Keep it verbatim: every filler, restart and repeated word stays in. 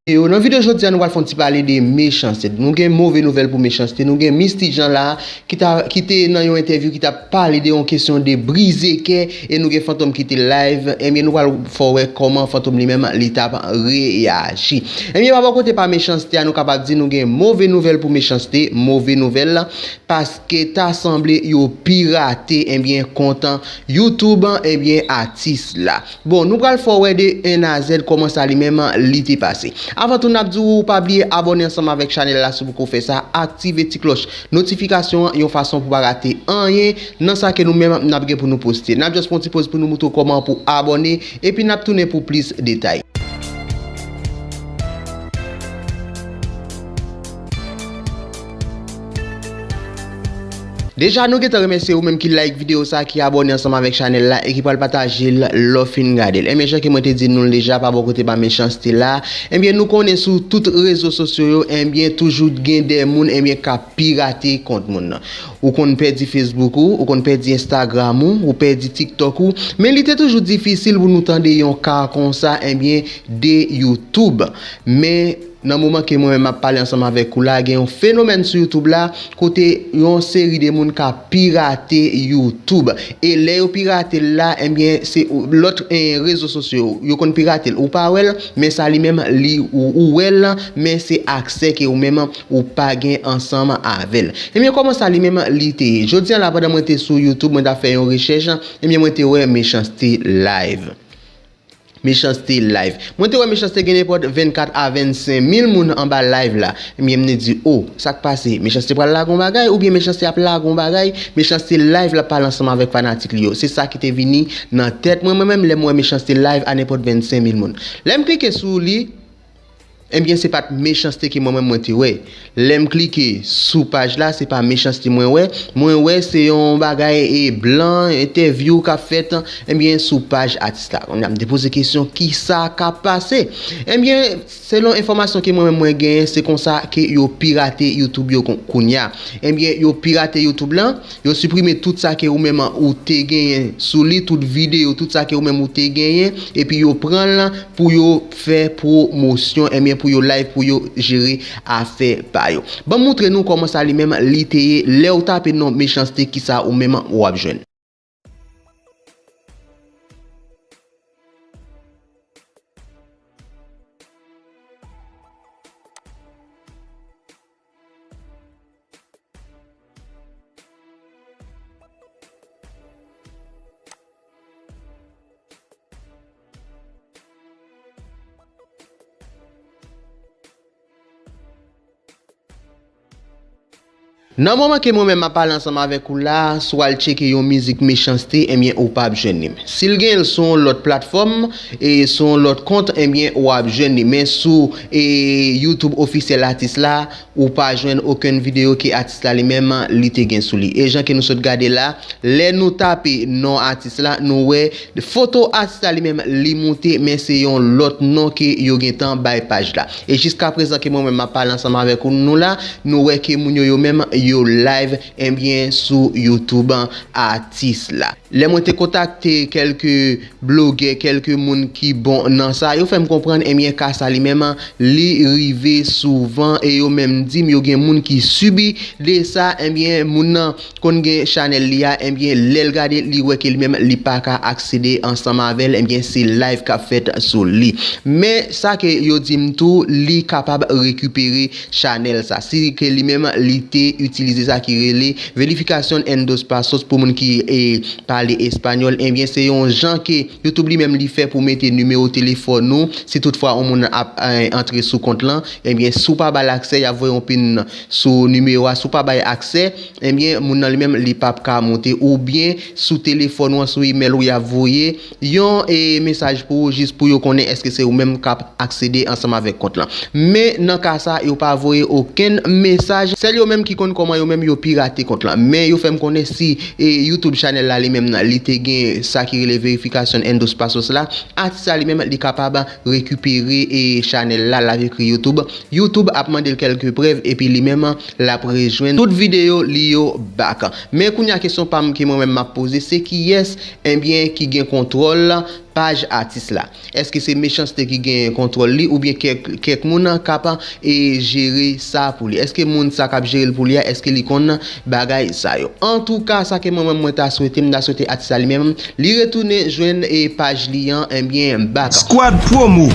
Yo, nan videyo jodi a, nou pral fè yon ti pale de Mechanste. Nou gen move nouvèl pou Mechanste. Nou gen Misty Jean la, ki ta, ki te nan yon entèvyou, ki t ap pale de yon kesyon de brize kè, e nou gen Fantom ki te live. Ebyen, nou pral fè w wè kòman Fantom li menm, li t ap reyaji. Ebyen, pa bò kote pa Mechanste a, nou kapab di nou gen move nouvèl pou Mechanste, move nouvèl, paske ta sanble yo pirate, ebyen, kont YouTube, ebyen, atis la. Bon, nou pral fè w wè de N a Z kòman sa li menm li te pase. Avan tou, n ap di w pa bliye abòne ansanm avèk chanèl la si w poko fè sa, aktive ti klòch notifikasyon an yon fason pou w pa rate anyen nan sa ke nou menm n ap gen pou nou poste. N ap just pran yon ti poz pou nou moutre w kòman pou abòne, epi n ap tounen pou plis detay. Deja, nou gentan remèsye ou menm ki like videyo sa, ki abòne ansanm avèk chanèl la e ki pral pataje l lè w fin gade l. Ebyen, jan ke mwen te di nou l deja, pa bò kote pa Mechanste la, ebyen, nou konnen sou tout rezo sosyo yo, ebyen, toujou gen de moun, ebyen, k ap pirate kont moun nan. Ou konn pèdi Facebook ou, ou konn pèdi Instagram ou, ou pèdi TikTok ou, men li te toujou difisil pou nou tande yon ka konsa, ebyen, de YouTube. Men, nan moman ke mwen menm m ap pale ansanm avèk ou la, gen yon fenomèn sou YouTube la, kote yon seri de moun ka pirate YouTube. E lè yo pirate l la, ebyen, se lòt, eh, rezo sosyo yo konn pirate l. Ou pa wè l, men sa li menm, li, ou, ou wè l, men se aksè ke ou menm ou pa gen ansanm avè l. Ebyen, kòman sa li menm li te ye? Jodi a la, pandan mwen te sou YouTube, mwen t ap fè yon rechèch, ebyen, mwen te wè Mechanste live. Mechanste live. Mwen te wè Mechanste gen nenpòt vennkat a vennsenk mil moun anba live la. Ebyen, m te di, "O, sa k pase? Mechanste pral lage yon bagay oubyen Mechanste ap lage yon bagay?" Mechanste live la pale ansanm avèk fanatik li yo. Se sa ki te vini nan tèt mwen, mwen menm, lè m wè Mechanste live a nenpòt vennsenk mil moun. Lè m klike sou li, ebyen, se pa t Mechanste ke mwen menm mwen te wè. Lè m klike sou paj la, se pa Mechanste mwen wè. Mwen wè se yon bagay e blan, entèvyou k ap fèt, ebyen, sou paj atis la. Kounye a, m te poze kesyon, kisa k ap pase? Ebyen, selon enfòmasyon ke mwen menm mwen genyen, se konsa ke yo pirate YouTube yo kon-, kounye a. Ebyen, yo pirate YouTube lan, yo siprime tout sa ke ou menm ou te genyen sou li, tout videyo, tout sa ke ou menm ou te genyen, epi yo pran l pou yo fè pwomosyon, ebyen, pou yo live, pou yo jere afè pa yo. Ban m moutre nou kòman sa li menm li te ye lè w tape non Mechanste, kisa ou menm w ap jwenn. Nan moman ke mwen menm m ap pale ansanm avèk ou la, si w al tcheke yon mizik Mechanste, ebyen, ou p ap jwenn li. Si l gen l sou yon lòt platfòm, e sou yon lòt kont, ebyen, w ap jwenn li. Men sou, e, YouTube ofisyèl atis la, ou pa jwenn okenn videyo ke atis la li menm li te gen sou li. E jan ke nou sot gade la, lè nou tape non atis la, nou wè foto atis la li menm li moute, men se yon lòt non ke yo gentan bay paj la. E jiska prezan ke mwen menm m ap pale ansanm avèk ou, nou la, nou wè ke moun yo, yo menm, yo live, ebyen, sou YouTube atis la. Lè mwen te kontakte kèlke blogè, kèlke moun ki bon nan sa, yo fè m konprann, ebyen, ka sa li menm, li rive souvan, e yo menm di m yo gen moun ki sibi de sa, ebyen, moun nan konn gen chanèl li a, ebyen, lè l gade, li wè ke li menm, li pa ka aksede ansanm avè l, ebyen, se live k ap fèt sou li. Men, sa ke yo di m tou, li kapab rekipere chanèl sa. Si ke li menm, li te itilize sa ki rele verificación en dos pasos pou moun ki, e, pale espanyòl, ebyen, se yon jan ke YouTube li menm li fè pou mete nimewo telefòn ou. Si toutfwa yon moun ap, e, antre sou kont lan, ebyen, si w pa ba l aksè, y ap voye yon pin sou nimewo a. Si w pa bay aksè, ebyen, moun nan li menm, li p ap ka monte. Oubyen, sou telefòn ou an, sou imèl ou, y ap voye yon, e, mesaj pou ou, jis pou yo konnen èske se ou menm k ap aksede ansanm avèk kont lan. Men nan ka sa, yo pa voye okenn mesaj. Sèl yo menm ki konn kòman yo menm yo pirate kont lan. Men yo fè m konnen si, e, YouTube chanèl la li menm nan, li te gen sa ki rele verificación en dos pasos la, atis la li menm li kapab rekipere, e, chanèl la, l ap ekri YouTube. YouTube ap mande l kèlke prèv epi li menm l ap rejwenn tout videyo li yo back. Men kounye a kesyon pa m ke mwen menm m ap poze, se kiyès, ebyen, ki gen kontwòl paj atis la? Èske se Mechanste ki gen kontwòl li oubyen kèk, kèk moun k ap e jere sa pou li? Èske moun sa k ap jere l pou li a, èske li konn bagay sa yo? Antouka, sa ke mwen menm mwen ta swete, m ta swete atis la li menm, li retounen jwenn e paj li an, ebyen, baka. Squad Promo.